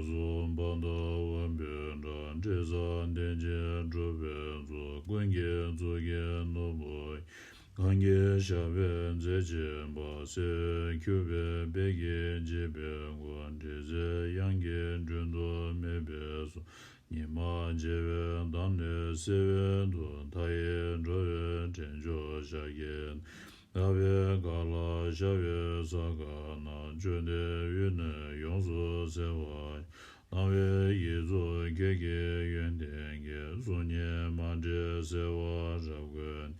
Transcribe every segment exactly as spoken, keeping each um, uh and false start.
སུ་བ་དང་བམ་པོའི་སྒྲ། འདྲེ་ཟ་འདེད་ཅིང་སྒྲུབ་པའི་ཚོགས། ཀུན་གྱི་གཙུག་གི་ནོར་བུ་ཡིས། གང་གིས་བཤགས་པའི་མཛད་ཆེན་པ། གསལ་བས་འཁྱུད་པའི་དཔལ་གྱིས་བརྗིད་པའི་སྐུ། དྲི་ཟའི་དབྱངས་ཀྱིས་སྒྲོན་དུ་མེད་པའི་གསུང་། ཉི་མ་བརྗེ་བའི་འདམ་ལས་བསིལ་བའི་དུག། མཐའ་ཡས་འགྲོ་བའི་འདྲེན་མཆོག་ཤཱཀྱའི་ནགས། ལྟ་བའི་མཁའ་ལ་ཤར་བའི་ས་ག་ན། བཅོམ་ལྡན་འོད་ནི་ཡོངས་སུ་གསལ་བ་ཡི། སྣང་བའི་ཡིད་གཙུག་ཁྱོད་ཀྱི་ཡོན་ཏན་གྱིས། གཟུགས་བརྙན་མ་འདྲེས་གསལ་བ་རབ་བཀོད།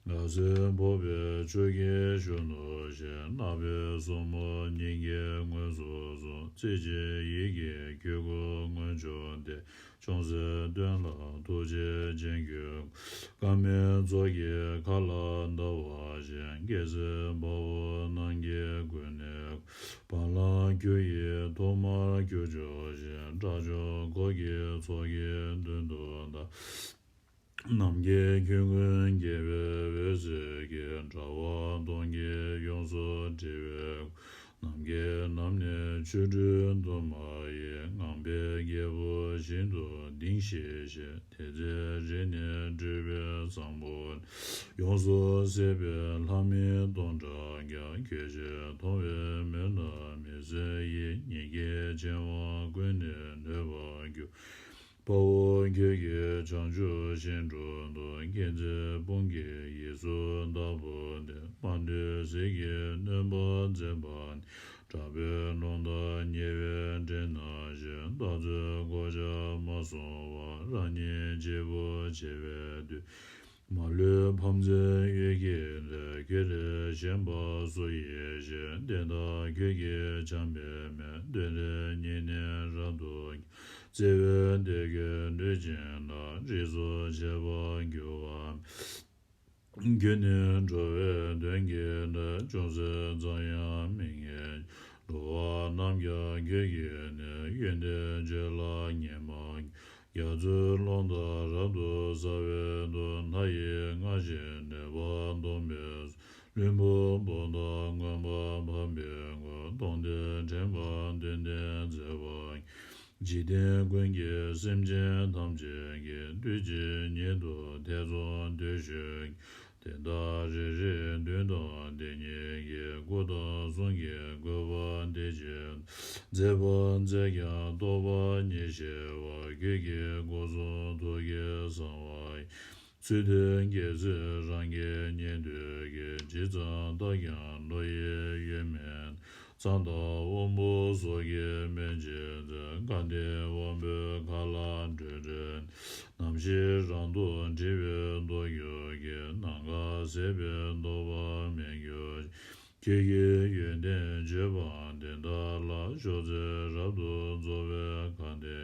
ལ་སོགས་འཕོ་བའི་ཕྱོགས་ཀྱི་གཞོན་ནུ་ཞིག། ནག་པོའི་སོར་མོ་སྙིང་གའི་ངོས་སུ་སོང་། རྩེ་གཅིག་ཡིད་ཀྱིས་ཁྱོད་སྐུ་མངོན་བྱུང་སྟེ། ཅུང་ཟད་སྟོན་ལ་ཐུགས་རྗེ་ཅན་ཁྱོད། དཀར་མེ་ཚོགས་ཀྱི་མཁའ་ལ་ཟླ་བ་བཞིན། རྒྱལ་སྲས་དཔའ་བོ་རྣམས་ཀྱིས་ཀུན་ནས་བཀུར། བ་ལང་ཁྱོད་ཡི་ཐོག་མར་གྱུར་ཅོག་ཅིག། དགྲ་བཅོམ་འཁོར་གྱི་ཚོགས་ཀྱི་མདུན་དུ་བདར། ནམ་མཁའི་ཁྱོན་ཀུན་རྒྱལ་བའི་འོད་ཟེར་གྱིས། དྲ་བ་སྟོང་གིས་ཡོངས་སུ་བསྒྲིབས་པའི་སྐུ། ནམ་མཁའི་ནམ་ནི་ཆོ་འཕྲུལ་དུ་མ་ཡིས། ངང་པའི་རྒྱལ་པོ་བཞིན་དུ་ལྡིང་ཞིང་གཤེགས། དེ་ཚེ་རིང་ནས་སྤྲུལ་པའི་བཟང་པོ། ཡོངས་སུ་ཟད་པའི་ལྷ་མི་སྟོང་ཕྲག་བརྒྱ། ཁྱོད་ཕྱིར་མཐོང་བས་མོས་ལ་མི་གསོད་ཡི། ཉིད་ཀྱི་ཆེ་བ་ཀུན་ནས་ནུས་པར་གྱུར། དཔའ་བོ་ཁྱོད་ཀྱིས་བྱང་ཆུབ་ཤིང་དྲུང་དུ། མཁྱེན་བརྩེ་དཔུང་གིས་ཡིད་སུ་བདག་པོ་སྟེ། པ་དུལ་ཟིལ་གྱིས་གནོན་པར་འཛིན་པ་ནི། དྲག་པོའི་རླུང་དང་ཉེ་བའི་སྤྲིན་ནང་བཞིན། རྟག་འཛིན་གོ་ཆ་མ་སོང་བར། རང་ཉིད་གཅིག་པུ་འཆི་བའི་དུས། མ་ལུས་ཕམ་མཛད་འོད་ཀྱི་སྒྲས། ཁྱོད་ལས་གཞན་པ་སུ་ཡིས་ཤེས། བདེན་བདག་ཁྱོད་ཀྱིས་བྱམས་པའི་མེ། གདོན་ལས་ཉེ་གནས་རབ་ཏུ་བརྩེ་བའི་བདེ་སྐྱོང་འདོད་ཅིང་གནས། རིས་སུ་ཆད་པར་འགྱུར་བ་མེད། ཁྱོད་ནི་འགྲོ་བའི་གདོན་གྱི་དགྲ། ཅུང་ཟད་ཙམ་ཡང་མི་ངལ། འགྲོ་བ་རྣམས་ཀྱང་ཁྱོད་ཀྱིས་ནི། ཡོན་ཏན་བརྗོད་ལ་ཉན་མ་མྱོང་། རྒྱ་མཚོའི་ཀློང་དུ་རབ་ཏུ་བསལ་བའི་མཐུ། མཐའ་ཡས་སྔར་བཞིན་ནུས་པ་སྟོང་པའི། ལྷུན་པོ་སྤོས་དང་མངོན་པར་ཕབ་པའི་ངོས། སྟོང་གཏེར་དྲན་པ་བདུན་ལྡན་མཛད་པ། འཇིག་རྟེན་ཀུན་གྱི་སེམས་ཅན་ཐམས་ཅད་ཀྱི། དུས་གཅིག་ཉིད་དུ་ཐེ་ཚོམ་སྟོན་ཞིང་། དེ་དག་རེ་རེའི་མདུན་དུ་དེ་ཉིད་ཀྱི། སྐུ་དང་གསུང་གི་བཀོད་པ་འདི་ཇི་ལྟར། མཛད་པ་མཛད་ཀྱང་རྟོགས་པ་ཉིད་ཤེས་པ། ཁྱོད་ཀྱི་སྐུ་གསུང་ཐུགས་ཀྱི་གསང་བ་ཡི། ཚུལ་དེ་རྒྱལ་སྲས་རང་གི་ཉན་ཐོས་ཀྱིས། ཇི་ཙམ་བརྟགས་ཀྱང་བློ་ཡི་ཡོད་མིན། ཙན་དན་དབང་པོ་སོགས་ཀྱིས་མི་འཇིགས་ཏེ། སྐལ་ལྡན་དབང་པོའི་མཁའ་ལ་སྤྲོས་བྲལ། རྣམ་ཤེས་རང་དུ་དྲིལ་བའི་མདོ་རྒྱུད་ཀྱི། ནམ་མཁའ་ཟད་པའི་ལྡོག་པ་མེད་གྱུར་ཅིག། ཁྱོད་ཀྱི་ཡོན་ཏན་བརྗོད་པ་འདི་དག་ལ། མཆོག་སྩོལ་རབ་ཏུ་རྫོགས་པའི་གལ་ཏེ།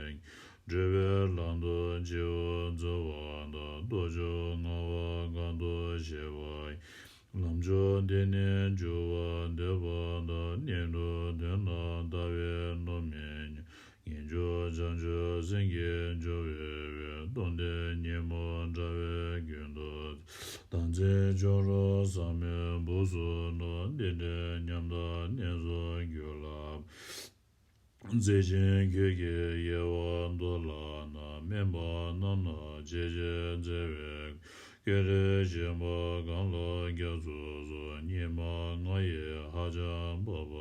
འགྲོ་བའི་ལམ་དུ་སྤྱི་བོར་འཛུལ་བ་དང་། རྟོགས་བརྗོད་ལྔ་པ་གང་དུ་བྱེད་པ་ཡིན། ལམ་མཆོག་འདི་ནི་འཇུག་པར་འདོད་པ་དང་། གནས་ལུགས་དོན་ལ་ལྟ་བའི་བློ་མི་ཉམས། ངེས་འབྱུང་བྱང་ཆུབ་སེམས་ཀྱི་འབྱུང་བའི་དབུས། སྟོང་གཏེར་ཉོན་མོངས་དྲ་བས་རྒྱུན་དུ། བདག་འཛིན་བྱུང་རུང་ཟག་མེད་སྦུབས་སུ་ནོན། འདི་འདྲའི་ཉམས་དང་གནས་སུ་གྱུར་ལ། མཛེས་ཤིང་ཁྱོད་ཀྱི་དབྱེ་བ་མདོ་ལ་ན། དམན་པ་རྣམས་ལ་འབྱེད་ཕྱིར་མཛད་པའི། ཀུན་རིག་གཞན་པ་གང་ལ་སྐྱབས་སུ་གསོལ། སྙིགས་མ་ལྔ་ཡིས་ཧ་ཅང་སྤགས་པ་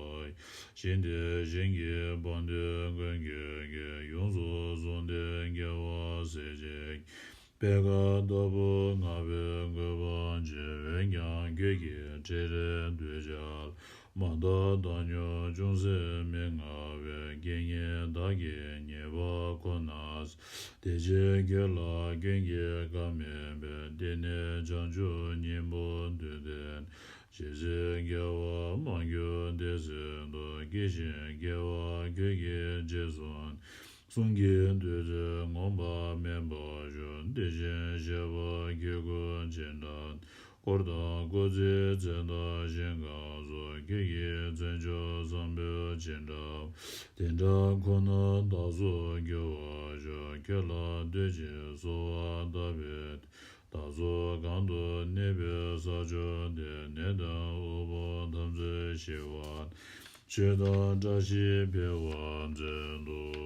ཡི། ཞིང་དེར་ཞིང་གི་དཔལ་དུ་ཀུན་གྱི་དགེ། ཡོངས་སུ་བཟུང་སྟེ་དགེ་བ་ཟད་བྱེད་ཀྱི། པད་དཀར་ལྟ་བུ་ལྔ་པའི་བཀོད་པ་ཇི། འོན་ཀྱང་ཁྱོད་ཀྱི་ཕྲིན་ལས་གདུལ་བྱ་ལ། མ་དག་བཏང་སྙོམས་ཅུང་ཟད་མི་མངའ་བས། དགེ་བསྙེན་བདག་གིས་ཉེས་པ་ཁོ་ན་བསལ། དེ་ཕྱིར་ཁྱོད་ལ་ཀུན་གྱིས་བཀའ་མིན་པས། འདི་ནི་བྱང་ཆུབ་སྙིང་པོ་འདུས་ཏེ། ཇི་སྲིད་དགེ་བ་མ་གྱུར་དེ་སྲིད་དུ། སྐྱེ་ཞིང་སྐྱེ་བ་ཁྱོད་ཀྱིས་རྗེས་སུ། གསུང་གི་བདུད་རྩི་ངོམས་པ་མེད་པར་ཤོག། དེ་བཞིན་གཤེགས་པ་ཁྱོད་སྐུ་ཅི་འདྲ། འཁོར་དང་བསྐོར་ཚེ་ཚལ་དང་ཞིང་ཁམས་སོགས། ཁྱོད་ཀྱི་མཚན་མཆོག་བཟང་པོ་ཅི་འདྲ། དེ་འདྲ་ཁོ་ན་བདག་སོགས་འགྱུར་བར་ཤོག། ཁྱོད་ལ་བསྟོད་ཅིང་གསོལ་བ་བཏབ་པའི་མཐུས། བདག་སོགས་གང་དུ་གནས་པའི་ས་ཕྱོགས་དེར། ནད་དང་དབུལ་པོ་ཐམས་ཅད་ཞི་བར། ཆོས་དང་བཀྲ་ཤིས་འཕེལ་བར་མཛད་དུ་